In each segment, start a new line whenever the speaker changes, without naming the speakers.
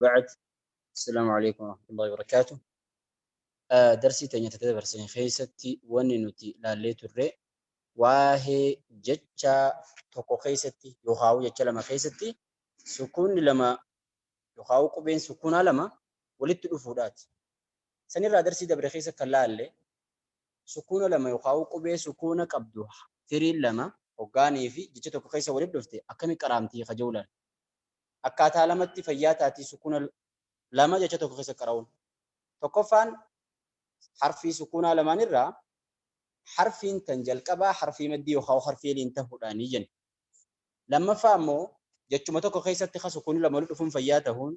بعد السلام عليكم ورحمة الله وبركاته. Darsii teenya dabarsine keessatti wanni nuti laallee turre waa'ee jecha tokko keessatti yookaan jecha lama keessatti sukuunni lama yookaan qubeen sukuunaa lama walitti dhufuudhaati. Sanirraa darsii dabre keessa kan laalle sukuuna lama yookaan qubee sukuuna qabdu firiin lama hoggaanii fi jecha tokko keessa walitti dhufte akkami qaraamtii kajeelaan. Akkaataa lamatti fayyaa taatii sukuuna lama jecha tokko keessa qara'uun. Tokkoffaan harfii sukuunaa lamaanirraa harfiin tan jalqabaa harfii maddii yookaan harfii liin ta'uudhaanii jenna. Lammaffaa immoo jechuma tokko keessatti ka sukuunni lama walitti dhufuun fayyaa ta'uun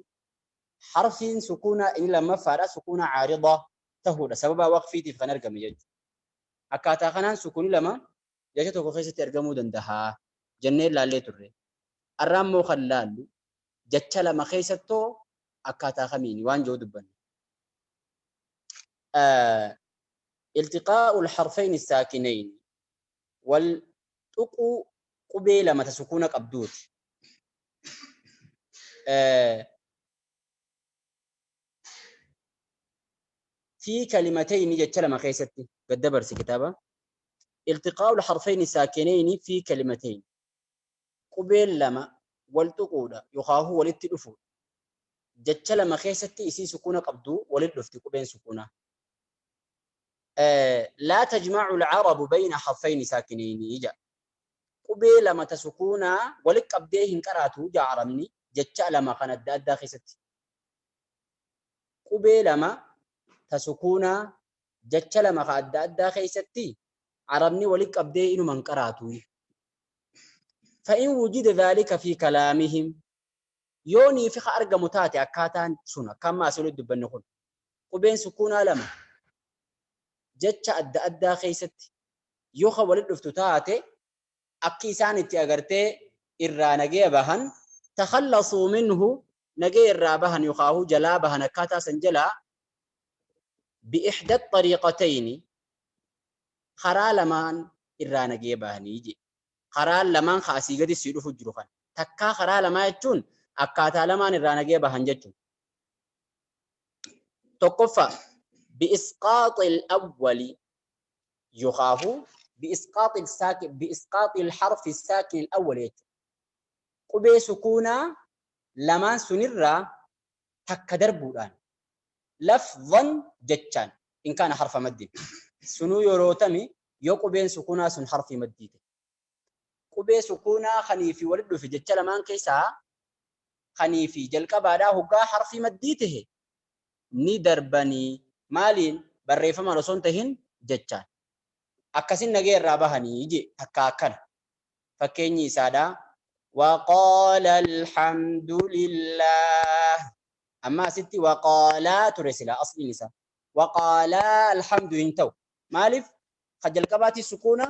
harfiin sukuunaa inni lammaffaadha sukuuna caaridaa ta'uudha sababa waqfiitiif kan argame jechuudha. Akkaataa kanaan sukuunni lama jecha tokko keessatti argamuu danda'a jennee laallee turre. Har'a immoo kan laallu jecha lama keessattoo akkaataa kamiini waan jiru dubbanna. التقاء الحرفين الساكنين والتقو قبيلة ما تسكون قبدوت في كلمتين جتشلا ما خيستي قد دبرس كتابة التقاء الحرفين الساكنين في كلمتين قبيل لما والتقو يخاه وللتلفو جتشلا ما خيستي إسي سكون قبدو وللدفتي قبين سكونه لا تجمع العرب بين حرفين ساكنين يجا قبيل ما تسكونا ولك أبديهن كراتو جا عرمني جتشا لما كانت دا خيست قبيل ما تسكونا جتشا لما كانت دا خيستي عرمني ولك أبديهن من كراتو فإن وجد ذلك في كلامهم يوني في خارج متاتي أكاتان سنة كما سولد بنقول قبين سكونا لما jecha adda addaa keessatti yoo kan walitti dhuftu taate akki isaan itti agartee irraa nagee bahan takhallasuu minhu nagee irraa bahan yookaan jalaa bahan akkaataa san jalaa bi'ixda xariiqatayni karaa lamaan irraa nagee bahanii je karaa lamaan kaasii gadi sii dhufu jiru kan takkaa karaa lamaa jechuun akkaataa lamaan irraa nagee bahan jechuun tokkoffaa بإسقاط الأول يخاف بإسقاط الساكن بإسقاط الحرف الساكن الأول يجو قبي سكونا لما سنرى تكدر بودان لفظا جتشان إن كان حرف مد سنو يروتمي يقبين سكونا سن حرف مد قبي سكونا خنيفي ولد في جتشا لمان كيسا خنيفي جلق بعدا هقا حرف مديته ندربني maaliin barreeffamaan osoo hin tahin jechaan akkasin nagee irraa bahanii je takka akkana fakkeenyi isaadha waqaala alhamdulillah amma asitti waqaalaa ture sila asliin isaa waqaalaa alhamdu hin ta'u maaliif ka jalqabaati sukuuna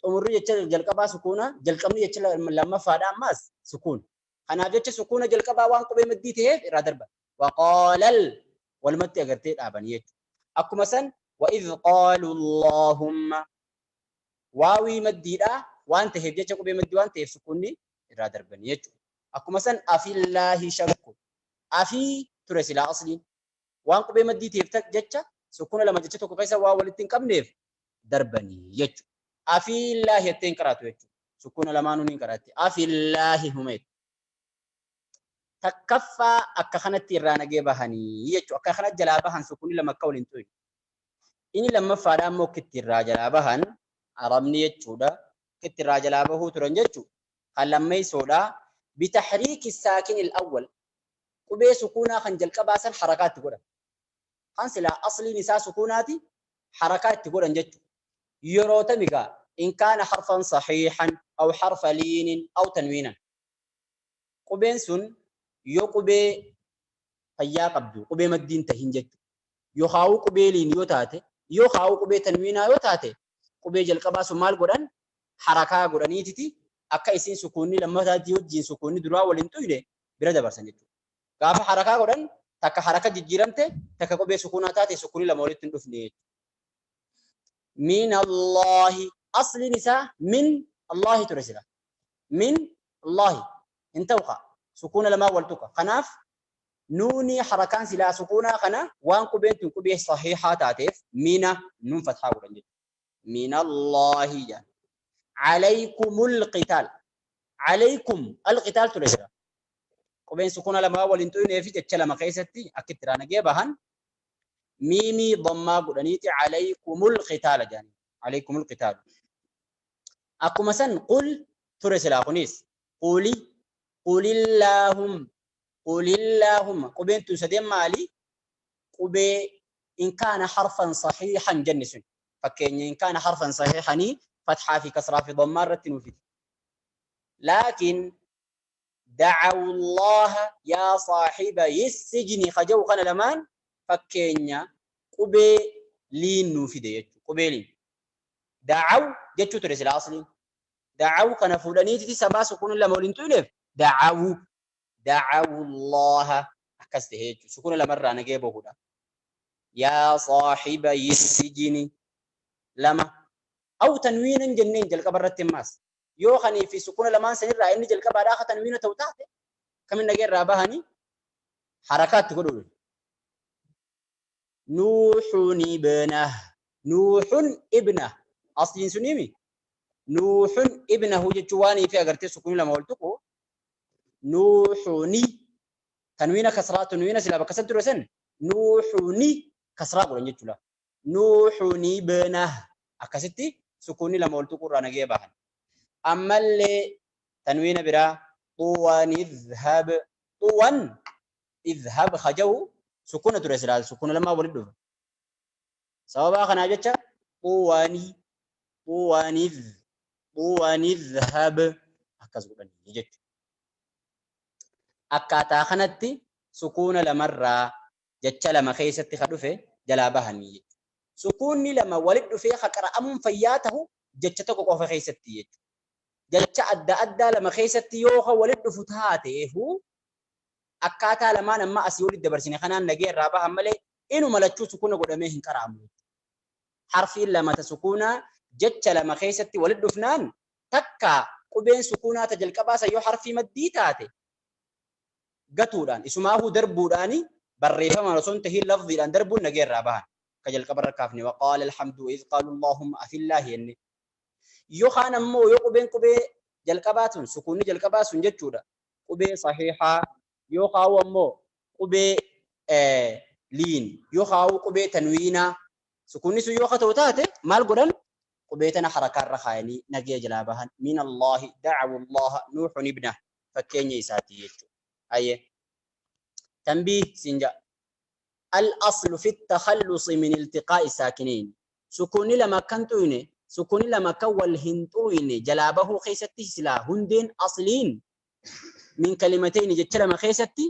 xumurri jecha jalqabaa sukuuna jalqabni jecha lammaffaadha ammaas sukuuna kanaaf jecha sukuuna jalqabaa waan qubee maddii ta'eef irraa darba waqaalal walumatti agartee dhaabanii jechuudha. Akkuma san وإذ قالوا اللهم waawii maddiidhaa waan ta'eef jecha qubee maddii waan ta'eef sukuunni irraa darbanii jechuudha. Akkuma san afillaahi shakku afii ture silaa asliin waan qubee maddii ta'eef jecha sukuuna lama jecha tokko keessa waa walitti hin qabneef darbanii jechuudha. Afillaahi jettee hin qaraatu jechuudha. Sukuuna lamaanuu ni qaraatti. Afillaahi humeet. Takkaffaa akka kanatti irraa nagee bahanii jechuudha. Akka kanatti jalaa bahan sukuunni lama akka waliin tu'in. Inni lammaffaadha ammoo kitti irraa jalaa bahan arabni jechuudha. Kitti irraa jalaa bahuu turan jechuudha. Kan lammeessoodha. Bitahriiki saakin al-awwal. Qubee sukuunaa kan jalqabaa san harakaa itti godhan. Kan silaa asliin isaa sukuunaati harakaa itti godhan jechuudha. Yeroo tamigaa in kaana harfan sahiihan aw harfa liinin aw tanwiinan. Qubeen sun yoo qubee fayyaa qabdu qubee maddiin tahin jechuudha. Yoo haa'u qubee liin yoo taate yoo haa'u qubee tanwiinaa yoo taate qubee jalqabaa sun maal godhan harakaa godhaniititi akka isin sukuunni lammataatti wajjin sukuunni duraa waliin tuyne bira dabarsan jechuudha. Gaafa harakaa godhan takka haraka jijjiiramte takka qubee sukuunaa taate sukuunni lama walitti hin dhufne jechuudha. Min Allaahi asliin isaa min Allaahi ture sila. Min Allaahi hin ta'u kaa. Sukuuna lamaa wal tuqa. Kanaaf nuunii harakaan silaa sukuunaa kana waan qubeen tun qubee sahiihaa taateef mina nuun fathaa godhan jechuudha. Min Allaahi jedhan. Alaykumul qitaal. Alaykum alqitaal ture jira. Qubeen sukuuna lamaa wal hin tuqnee fi jecha lama keessatti akka itti raanagee bahan miimii dammaa godhaniiti alaykumul qitaala jedhan. Alaykumul qitaal. Akkuma san qul ture silaa kunis quli qulillaahum qulillaahumma qubeen tun sadeen maali? Qubee in kaana harfan sahiihan jenne sun fakkeenya in kaana harfan sahiihanii fathaa fi kasraa fi dammaa irratti nuuf fide. Laakiin dacawu Allaha yaa saahiba sijni kaja'u kana lamaan fakkeenya qubee liin nuu fide jechuudha. Qubee liin. Dacaw jechuu ture sila asliin. Dacaw kana fuudhaniititi sabaa sukuun lama waliin tuqneef dacawu dacawu Allaha akkas ta'e jechuudha. Sukuuna lamarraa nagee bahuudha. Yaa saahiba sijni lama. Aw tanwiinan jenneen jalqaba irratti ammaas. Yoo kanii fi sukuuna lamaan sanirraa inni jalqabaadhaa akka tanwiina ta'u taate kamin nagee irraa bahanii harakaatti godhuudha. Nuuxun ibnah. Nuuxun ibnah. Asliin sunimi. Nuuxun ibnahu jechuun waan fi agartee sukuunii lama wal tuqu. Nuuxuni. Tanwiina kasraa tanwiina silaa bakka san ture san nuuxuni kasraa godhan jechuudha. Nuuxun ibnah. Akkasitti sukuunii lama wal tuqu irraa nagee bahan. Ammallee tanwiina biraa xuwan idhab. Xuwan idhab hajahu sukuna ture silaa sukuna lamaa walitti dhufa. Sababaa kanaa jecha xuwani xuwaniz xuwanidhab akkas godhanii jechuudha. Akkaataa kanatti sukuuna lamarraa jecha lama keessatti ka dhufe jalaa bahanii jechuudha. Sukuunni lama walitti dhufee ka qara'amuun fayyaa tahu jecha tokko qofa keessatti jechuudha. Jecha adda addaa lama keessatti yoo ka walitti dhufu taateefu akkaataa lamaan amma asii olitti dabarsine kanaan nagee irraa bahan malee inuma lachuu sukuuna godhamee hin qara'amu. Harfiin lama ta sukuunaa jecha lama keessatti walitti dhufnaan takka qubeen sukuunaa ta jalqabaa san yoo harfii maddii taate gatuudhaan isumaahuu darbuudhaani barreeffamaan osoo hin tahiin lafziidhaan darbuun nagee irraa bahan. Ka jalqaba irra kaafne waqaala alhamdu iz qaalu allahumma afillaahi jenne. Yookaan ammoo yoo qubeen qubee jalqabaa tun sukuunni jalqabaa sun jechuudha qubee sahiihaa yoo kaa'u ammoo qubee liin yoo kaa'u qubee tanwiinaa sukuunni sun yoo ka ta'u taate maal godhan qubee tana harakaa irra kaayanii nagaya jalaa bahan min Allaahi da'awu Allaaha nuuxun ibna fakkeenya isaati jechuudha. Hayyee tanbiih siin ja'a. Al-aslu fi takhallusi min iltiqaa'i saakinayn. Sukuunni lama akkan xuyne sukuunni lama akka wal hin xuyne jalaa bahuu keessatti silaa hundeen asliin min kalimatayni jecha lama keessatti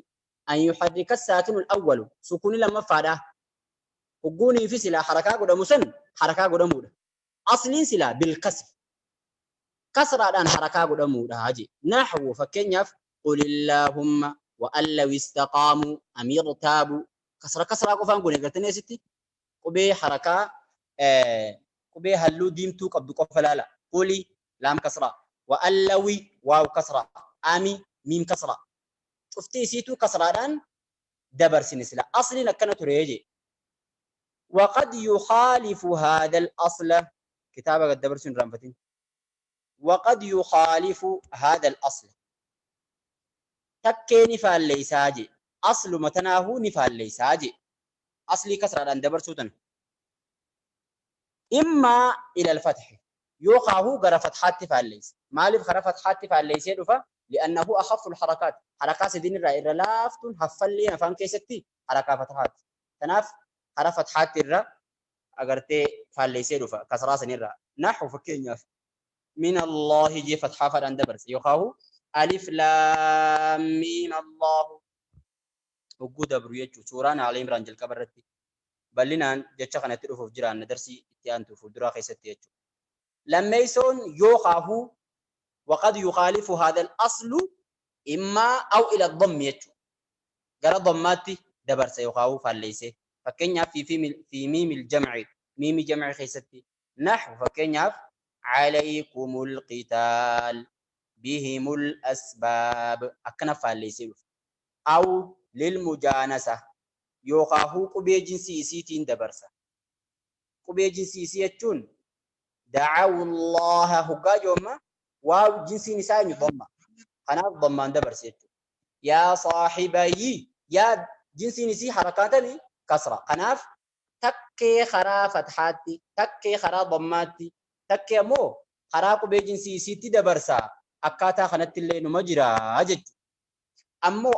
an yuharrika saakinu al-awwalu sukuunni lammaffaadha. Hogguunii fi silaa harakaa godhamu san harakaa godhamuudha. Asliin silaa bil kasri kasraadhaan harakaa godhamuudha je. Naxwu fakkeenyaaf qulillahumma wa an law istaqaamuu am irtaabuu kasra kasraa qofaan goone gartanii asitti qubee harakaa qubee halluu diimtuu qabdu qofa laala. Quli laam kasraa wa an lawi waaw kasraa ami miim kasraa cufti isiituu kasraadhaan dabarsine sila asliin akkana ture je. وقد يخالف هذا الأصل كتابة قد dabarsuun irraanfatin. وقد يخالف هذا الأصل takkee ni faalleysaa je asluma tanaahuu ni faalleysaa je aslii kasraadhaan dabarsuu tana immaa ila alfatxi yoo kaahuu gara fatxaatti faalleysa. Maaliif kara fatxaatti faalleysee dhufa? Li'annahu akhaffu alharakaat harakaa sadiin irraa irra laaftuun haffalleen afaan keessatti harakaa fatxaati. Tanaaf kara fatxaatti irra agartee faalleysee dhufa kasraa sanirraa. Naxwu fakkeenyaaf min Allaahi jee fatxaa fadhaan dabarse yookaahu alif laam miim Allaahu hogguu dabru jechuudha. Suuraan Aali Imraan jalqaba irratti bal'inaan jecha kanatti dhufuuf jiraanna darsii itti aantu fuulduraa keessatti jechuudha. Lammeessoon yookaahu waqad yukaalifu haadha al-aslu immaa aw ila dhammi jechuudha. Gara dhammaatti dabarsa yookaahu faalleessee. Fakkeenyaaf fi miimil jamci miimi jamci keessatti naxwu fakkeenyaaf alaykumul qitaal Bihimul asbaab akkana faalleessee dhufa. Aw lilmujaanasa yookaan qubee jinsii isiitiin dabarsa. Qubee jinsii isii jechuun da'awullaha hoggaa joomma waaw jinsiin isaa eenyu dhamma. Kanaaf dhammaan dabarse jechuudha. Yaa saahibayyi yaa jinsiin isii harakaatami kasra. Kanaaf takkee karaa fathaatti, takkee karaa dhammaatti, takkee ammoo karaa qubee jinsii isiitti dabarsa. Akkaataa kanatti illee numa jira jechuudha. Ammoo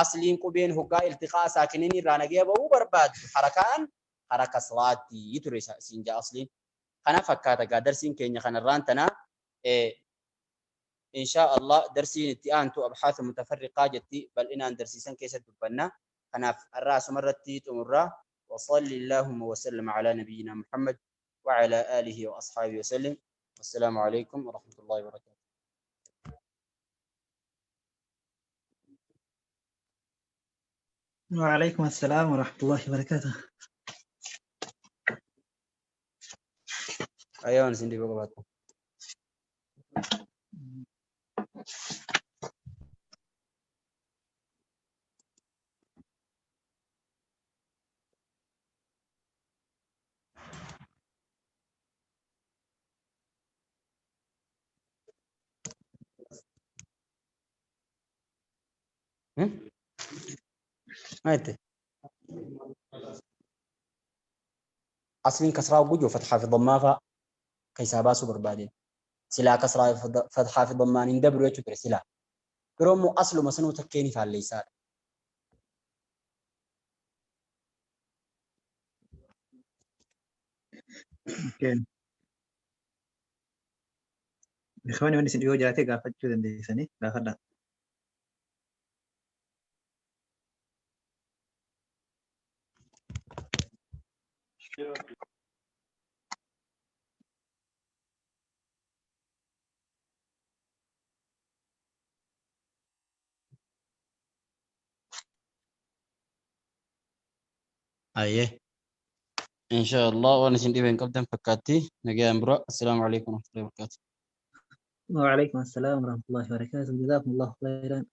asliin qubeen hoggaa iltiqaa saakiniin irraa nagaya bahuu barbaaddu harakaan hara kasraatti ture siin jaa asliin. Kana fakkaata gaa darsiin keenya kanarraan tana insha Allah darsiin itti aantu abxaasa mutafarriqaa jetti bal'inaan darsiisan keessatti dubbanna. Kanaaf har'a asumarratti xumurraa. وصل اللهم وسلم على نبينا محمد وعلى آله وأصحابه وسلم. والسلام عليكم ورحمة الله وبركاته.
وعليكم السلام ورحمة الله وبركاته.
أيوة سندي بقى. ما أصلين كسرى وجو فتحة في ضمافة كيساباسو بربادين سلا كسرى فتحة في ضمان اندبرو يتوتر سلا كرومو أصل مسنو تكيني فالليسار.
أوكي إخواني وني سن جراتي قافت شو دنديسني قافت.
أيه إن شاء الله وأنا سندي بين قدام فكاتي نجي برا. السلام عليكم ورحمة الله وبركاته.
وعليكم السلام ورحمة الله وبركاته. جزاكم الله خيرا.